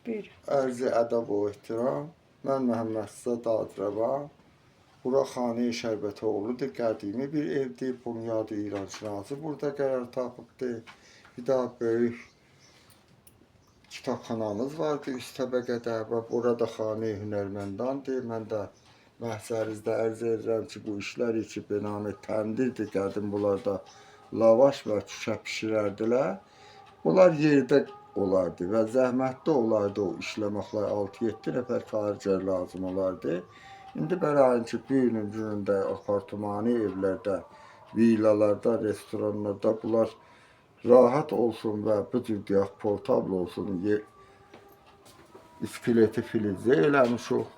Bir. Ərzi ədəb və ehtiram. Mən Məhəmməd Rza Dadrəvan. Bura Xanəyi Şərbətoğludur, qədimi bir evdir. Bunyad İranşinası burada qərar tapıbdır. Bir daha böyük kitabxanamız vardı üst təbəqədə və burada Xanəyi Hünərməndandır. Mən də məhzərinizdə ərz edirəm ki, bu işlər ki, benamı təndirdir, qədim bunlarda lavaş və şüşə bişirərdilər. Bunlar yerdə olardı və zəhmətli olardı o işləməklər 6-7 nəfər kargər lazım olardı. İndi bərain ki, bu günün günündə apartmani evlərdə, villalarda, restoranlarda bunlar rahat olsun və bu cür deyək portabl olsun, iskeleti filizə eləmişik.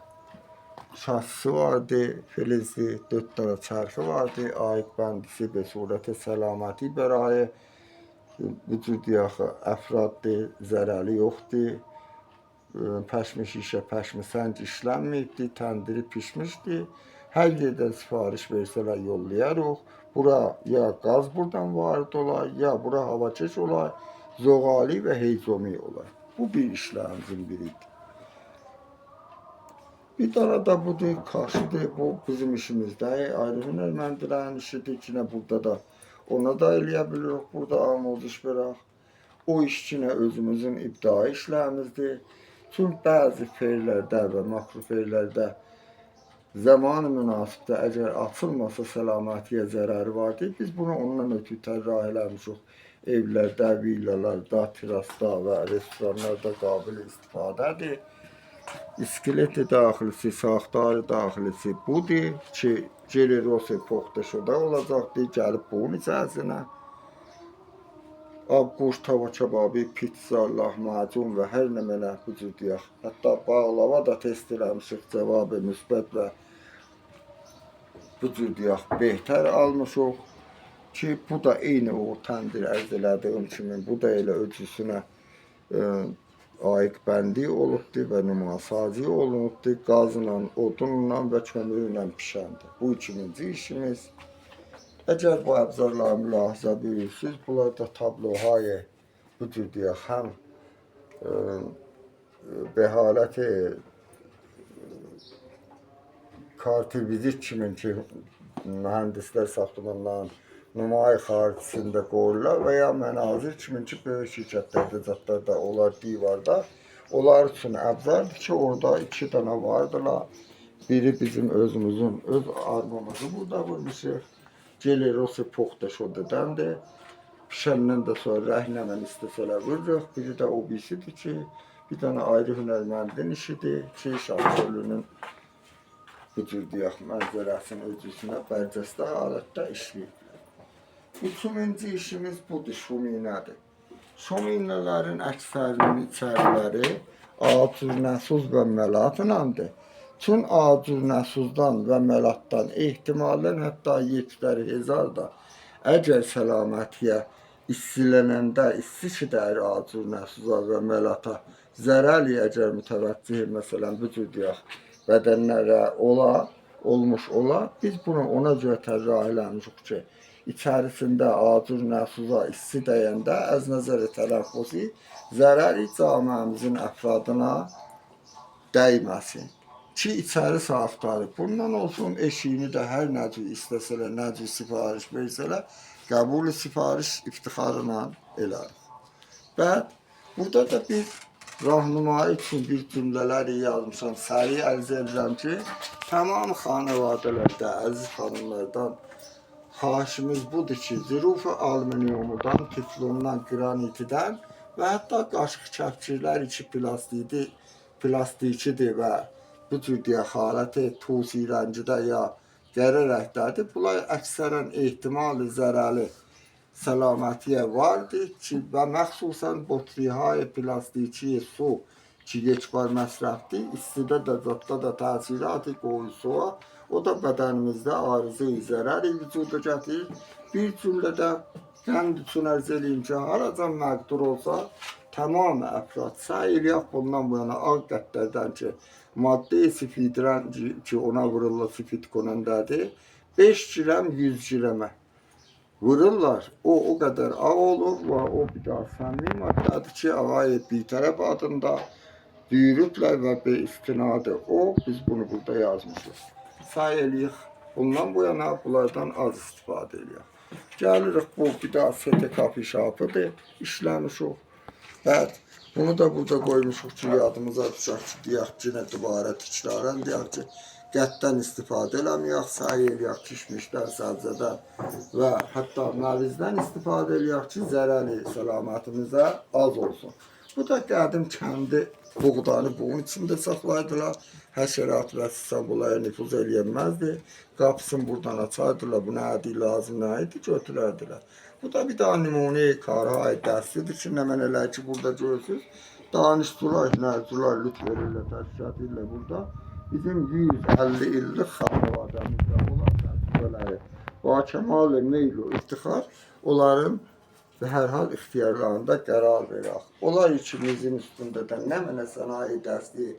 Şasisi vardı, filizli, 4 dənə çərxi vardı, ayıq bəndisi be surəti səlaməti bərayı bu cür deyək, əfraddır, zərəri yoxdur. Pəşmi şişə, pəşmi sənc işlənməyibdir, təndiri pişmişdi. Hər yerdən sifariş versələr yollayarıq. Bura ya qaz buradan varid olar, ya bura havakeş olar, zoğali və heyzomi olar. Bu bir işlərimizin biridir. Bir dənə də budur, kaşıdır. Bu bizim işimizdə. Ayrı hünərməndlərin işidir ki, nə burada da ona da eləyə bilirik, burada amuziş verək. O iş ki, nə özümüzün ibdai işlərimizdir. Çünki bəzi ferlərdə və makroferlərdə zamanı münasibdə əgər açılmasa səlamətiyə zərəri vardır. Biz bunu ondan ötürü tərrah eləmişik. Evlərdə, villalarda, terasda və restoranlarda qabil istifadədir. İskeleti daxilisi, saxtarı daxilisi budur ki, gelirosi poxta şoda olacaqdır, gəlib bunun içərisinə. Abquş, tava kebabı, pizza, lahmacun və hər nə mənə bu cür deyək. Hətta bağlava da test eləmişik, cavabı müsbət və bu cür deyək, behter almışıq ki, bu da eyni o təndir ərz elədiyim kimi, bu da elə ölçüsünə ayıq bəndi olubdur və nümasazi olunubdur. Qazla, odunla və kömürlə pişəndir. Bu ikinci işimiz. Əgər bu əbzarları mülahizə buyurursunuz, bunlar da tabloهای bu cür deyək, həm به حالت kartı vizit kimi ki, mühəndislər saxtamanların nümayi xaricisində qoyurlar və ya mənazir kimi ki, böyük şirkətlərdə, zətlərdə olar divarda. Onlar üçün əbzardır ki, orada iki dənə vardılar. Biri bizim özümüzün, öz armamızı burada vurmuşuq. Gelirosi poxta şodədəndir. Pişəndən də sonra rəhlə istəsələr vururuq. Biri də o birisidir ki, bir dənə ayrı hünərməndin işidir ki, Şahçölünün bu cür deyək, mənzərəsinin ölçüsünə bərcəsdə halətdə işləyiblər. Üçüncü işimiz budur, şuminədir. Şuminələrin əksərinin içəriləri acurnəsiz və məlatınandır. Çün acurnəsizdən və məlatdan ehtimalən hətta yekləri hezar da əgər səlamətiyə istilənəndə isti ki dəyir acurnəsizə və məlata zərəli əgər mütəvəccüh məsələn bu cür deyək bədənlərə ola, olmuş ola, biz bunu ona görə tərrah eləmişik ki, içərisində acur nəsuza isti dəyəndə əz nəzər tələffuzi zərəri camiəmizin əfradına dəyməsin. Ki içəri saxtarı bundan olsun, eşiğini də hər nə cür istəsələr, nə cür sifariş versələr, qəbul sifariş iftixarla elərik. Bəd burada da bir rahnumai üçün bir cümlələri yazmışam. Səri ərz edirəm ki, tamam xanevadələrdə, əziz xanımlardan xahişimiz budur ki, züruf alüminiumudan, teflondan, qranitidən və hətta qaşıq kəpkirlər içi plastikdir, plastikidir və bu cür deyək, haləti tusi rəngidə ya qərə rəngdədir. Bunlar əksərən ehtimali zərəli səlamətiyə vardır ki, və məxsusən botriهای plastiki su ki, یک بار məsrəfdir, istidə də, zətdə də təsiratı qoyur suya, o da bədənimizdə arızə zərəri vücuda gətirir. Bir cümlədə qənd üçün ərz eləyim ki, haracan məqdur olsa, tamam əfrad səy eləyək bundan bu yana ağ qədlərdən ki, madde sifidrən ki, ona vururlar sifid konəndədir, 5 qram 100 qramə vururlar. O qədər ağ olur və o bir daha səmmi maddədir ki, ağay bitərəf adında Duyurublar və bir istinadı o, biz bunu burada yazmışıq. Say eləyik. Bundan bu yana bunlardan az istifadə eləyək. Gəlirik bu bir daha STK şapıdır. İşləmişik. Bəd bunu da burada qoymuşuq ki, yadımıza düşək ki, deyək ki, nə dubara təkrarən deyək ki, qəddən istifadə eləməyək, səy eləyək kişmişdən, səbzədən və hətta məvizdən istifadə eləyək ki, zərəri salamətimizə az olsun. Bu da qədim kəndi buğdanı bunun içində saxlaydılar. Həşərat və sıçan bunlara nüfuz eləyənməzdi. Qapısını buradan açardılar. Bu nə idi, lazım nə idi, götürərdilər. Bu da bir daha nümunə karhay dəstidir ki, nə mən elə ki, burada görürsünüz. Danışdılar, nərcülər lütf verirlər, təşkil edirlər burada. Bizim 150 illik xanavadamızda olan təcrübələri va kəmal meyl və iftixar onların və hər hal ixtiyarlarında qərar verək. Onlar ikimizin üstündə də nə mənə sənaye dəsti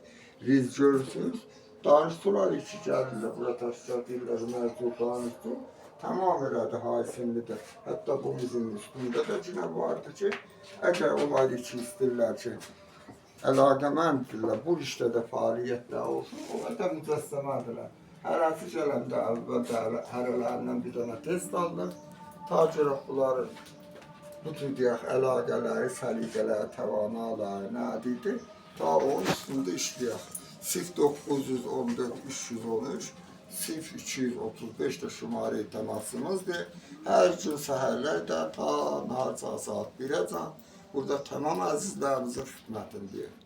riz görürsünüz. Danışdılar iki gəlirlər, bura təşkil edirlər, mərcur danışdı. Tamam elədi, hasimlidir. Hətta bu mizin üstündə də cinə vardı ki, əgər onlar iki istəyirlər ki, əlaqəməndirlər, bu işdə də fəaliyyətlər olsun, onlar da mücəssəmədirlər. Hərəsi gələndə əvvəl də hərələrindən bir dənə test alınır. Ta görək bunların bu cür deyək, əlaqələri, səliqələri, təvanaları nə idi, ta onun üstündə işləyək. 0914 313 0235 də şumarə təmasımızdır. Hər gün səhərlər də ta nahar saat 1-əcən burada tamam əzizlərimizin xidmətindəyik.